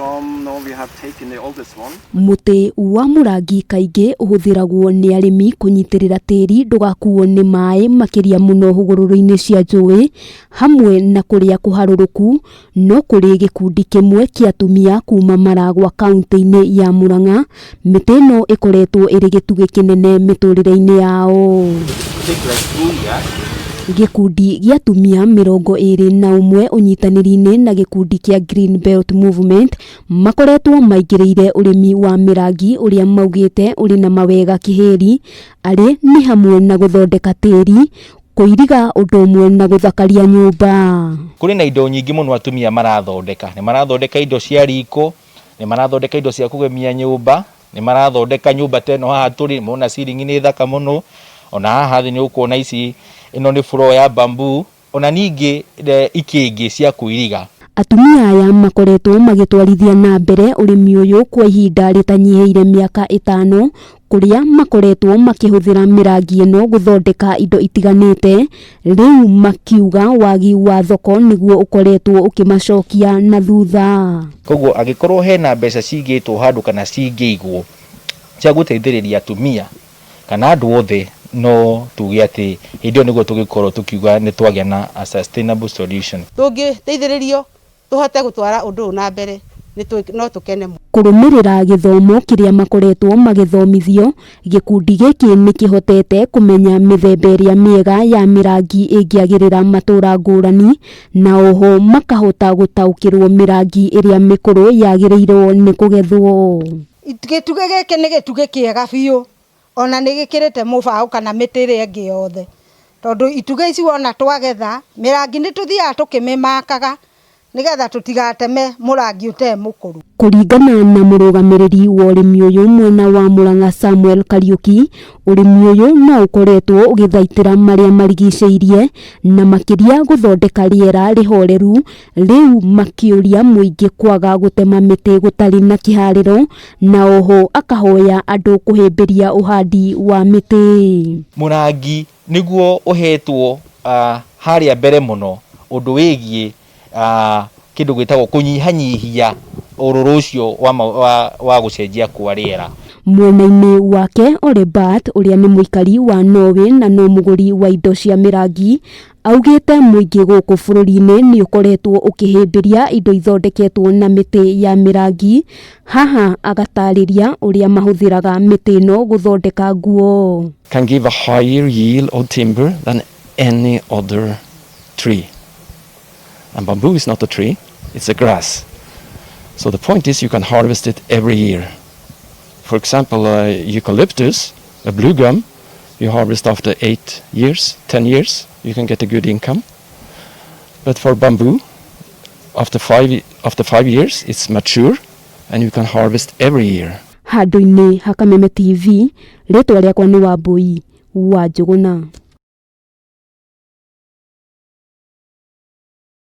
Some, no, we have taken the oldest one. Mũtĩ wa mũrangi kaingĩ ũhũthĩragwo nĩ arĩmi kũnyitĩrĩra tĩri ndũgakuo nĩ maĩ makĩria mũno hũgũrũrũ-inĩ cia njũĩ hamwe na kũrĩa kũharũrũku. No kũrĩ gĩkundi kĩmwe kĩa atumia kuma Maragwa kaunti-inĩ ya Murang'a, mĩtĩ ĩno ĩkoretwo ĩrĩ gĩtugĩ kĩnene mĩtũrĩre-inĩ yao. Take like 2 years. Gĩkundi gĩa atumia 21 ũnyitanĩri-inĩ na gĩkundi kĩa Green Belt Movement makoretwo maingĩrĩire ũrĩmi wa mĩrangi ũrĩa maugĩte ũrĩ na mawega kĩhĩri arĩ nĩ hamwe na gũthondeka tĩri, kũiriga ũndũ ũmwe na gũthakaria nyũmba. Kũrĩ na indo nyingĩ mũno atumia marathondeka. Nĩ marathondeka indo cia riko, nĩ marathondeka indo cia kũgemia nyũmba, nĩ marathondeka nyũmba ta ĩno haha tũrĩ mona ceiling nĩ thaka mũno. Ona haha thĩ nĩ ũkuona ici, ĩno nĩ floor ya bamboo, ona ningĩ ikĩngĩ cia kũiriga. Atumia aya makoretwo magĩtwarithia na mbere ũrĩmi ũyũ kwa ihinda rĩtanyihĩire mĩaka 5, kũrĩa makoretwo makĩhũthĩra mĩrangi ĩno gũthondeka indo itiganĩte. Rĩu makiuga wagi wa thoko nĩguo ũkoretwo ũkĩmacokia na thutha. Koguo angĩkorwo hena mbeca cigĩtwo handũ kana cingĩigwo cia gũteithĩrĩria atumia kana andũ othe, no tuge atĩ hĩndĩ ĩyo nĩguo tũgĩkorwo tũkiuga nĩ twagĩa na a sustainable solution. Tũngĩteithĩrĩrio tũhote gũtwara ũndũ ũyũ na mbere, no tũkene mũno. Kũrũmĩrĩra gĩthomo kĩrĩa makoretwo magĩthomithio, gĩkundi gĩkĩ nĩ kĩhotete kũmenya mĩthemba ĩrĩa mĩega ya mĩrangi ĩngĩagĩrĩra matũra ngũrani, na oho makahota gũtaũkĩrwo mĩrangi ĩrĩa mĩkũrũ yagĩrĩirwo nĩ kũgethwo. Gĩtugĩ gĩkĩ nĩ gĩtugĩ kĩega biũ, ona nĩ gĩkĩrĩte mũbaũ kana mĩtĩ ĩrĩa ĩngĩ yothe, tondũ itugĩ ici wona twagetha mĩrangi nĩ tũthiaga tũkĩmĩmakaga nĩgetha tũtigateme mũrangi ũtarĩ mũkũrũ. Kũringana na mũrũgamĩrĩri wa ũrĩmi ũyũ mwena wa Murang'a Samuel Kariuki, ũrĩmi ũyũ no ũkoretwo ũgĩthaitĩra marĩa marigicĩirie na makĩria gũthondeka rĩera rĩhoreru. Rĩu makĩũria mũingĩ kwaga gũtema mĩtĩ gũtarĩ na kĩharĩro, na oho akahoya andũ kũhĩmbĩria ũhandi wa mĩtĩ. Mũrangi nĩguo ũhetwo harĩa mbere mũno ũndũ wĩgiĩ kĩndũ gĩtagwo kũnyihanyihia ũrũrũ ũcio wa gũcenjia kwa rĩera. Mwena-inĩ wake, Ole Bart ũrĩa nĩ mũikari wa Norway na no mũgũri wa indo cia mĩrangi augĩte mũingĩ gũkũ bũrũri-inĩ nĩ ũkoretwo ũkĩhĩmbĩria indo ithondeketwo na mĩtĩ ya mĩrangi. Haha agatarĩria ũrĩa mahũthĩraga mĩtĩ ĩno gũthondeka nguo. Can give a higher yield of timber than any other tree. And bamboo is not a tree, it's a grass. So the point is you can harvest it every year. For example, eucalyptus, a blue gum, you harvest after 8 years, 10 years, you can get a good income. But for bamboo, after 5 years, it's mature and you can harvest every year. Handũ-inĩ ha Kameme TV, rĩtwa rĩakwa nĩ Wambui wa Njũgũna.